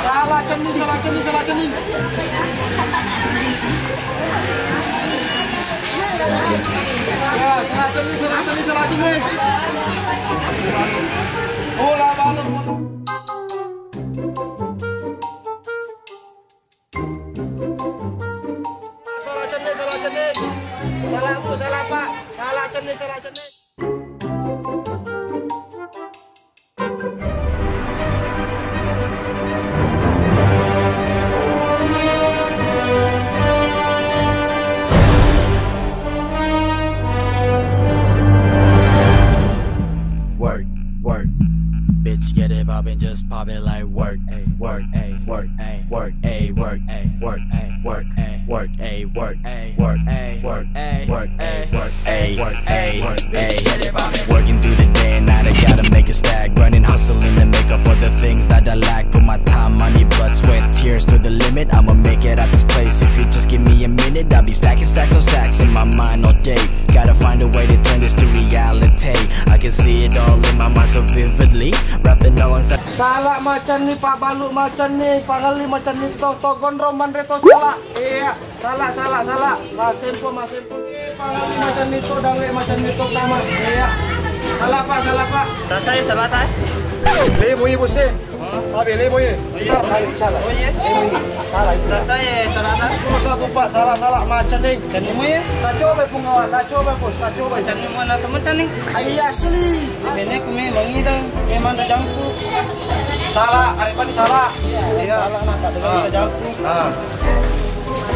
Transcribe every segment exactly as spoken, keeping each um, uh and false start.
Salah cenning, salah cenning, salah cenning. Ya, salah cenning, salah cenning, salah cenning. Bola balok. Salah cenning, salah cenning. Salah, Bu, salah, Pak. Salah cenning, salah cenning. Work, work. Bitch, get it poppin', just pop it like work, ayy, work, ayy, work, ayy, work, ayy, work, ayy, work, ayy, work, ayy, work, ayy, work, ayy, work, ayy, work, ayy, work, ayy, work, ayy, work, ayy, work, ayy. Working through the day and night, I gotta make a stack. Grinding, hustling to make up for the things that I lack. Put my time, money, blood, sweat, tears to the limit. I'ma make it out this place. If you just give me a minute, I'll be stacking stacks on stacks in my mind all day. Gotta find a way to turn this to reality. I can see it all in my mind so vividly. Rapping alongside. Salah macenni, pabbalu macenni, pangelli macenni to, to gondrong manre to salah. Iya, salah, salah, salah. Masempo, masempo. Eh, pangelli macenni to, dalle macenni to, tama. Iya. Salah, Pak, salah, Pak. Salah, salah, salah. Lemo, ibu sih. Tapi lemo ye. Salah, salah. Lemo ye. Salah, itu. Salah, salah, salah. Salah, salah, salah, macenning. Cenning mo ye. Tacobai punggawa, tacobai, Bos, tacobai. Cenning mo na temen cenning. Iya, asli. Nenek kumi mengidang, memang rejangku. Salah, hari ini salah. Iya. Salah, nak, tak dengar rejangku. Ah.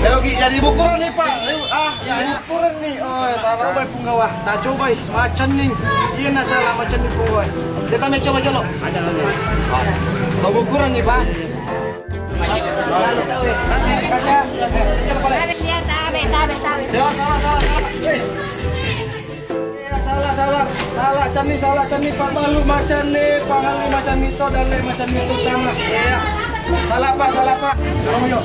Lagi jadi bukuran nih, Pak. Ah, jadi bukuran nih. Oh, tacobai punggawa, tacobai macenning. Iya, na salah macenning punggawa. Kita mau coba jolo. Mau bukuran nih, Pak. Kasih ya. Tabe, tabe, tabe, tabe. Ya, salah, salah, salah. Eh. Ya, salah, salah. Salah cenning, salah cenning, pabbalu macenni, pangelli macenni to, dalle macenni to, tama. Ya. Salah, Pak, salah, Pak. Dorong, yuk.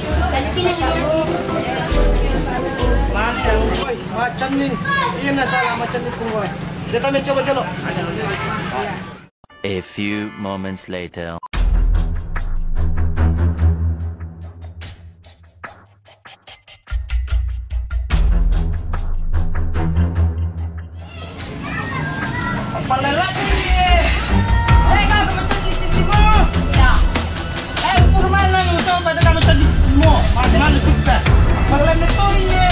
Macenning. Iya, na salah macenning punggawa. Kita mau coba jolo. A few moments later. Palelak ni. Eh, kau macam di sini mo. Ya. Eh, kurmana ni, coba pada kamu tadi mo. Masih mana kita? Palelak ni tu, iye.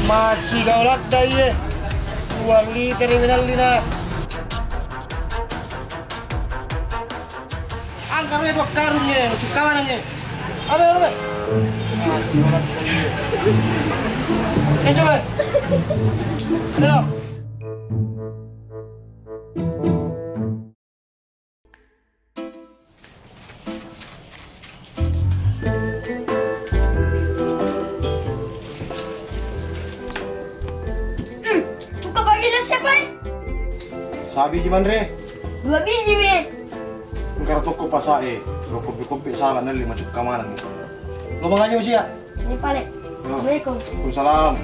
Masih gaulat dah, iye. Dua liter ini lina. Angkat dua karung, iye, cuka mana, iye? Abe, abe. Eh, coba. Ayo. Cuka pagi lah siapa, eh? Sabi gimana, Re? Dua biji, weh. Engka tokko pasa e, ro kopi-kopi sala nelli macukka maneng. Lo mangaji usia? Ini pale. Assalamualaikum. Waalaikumsalam.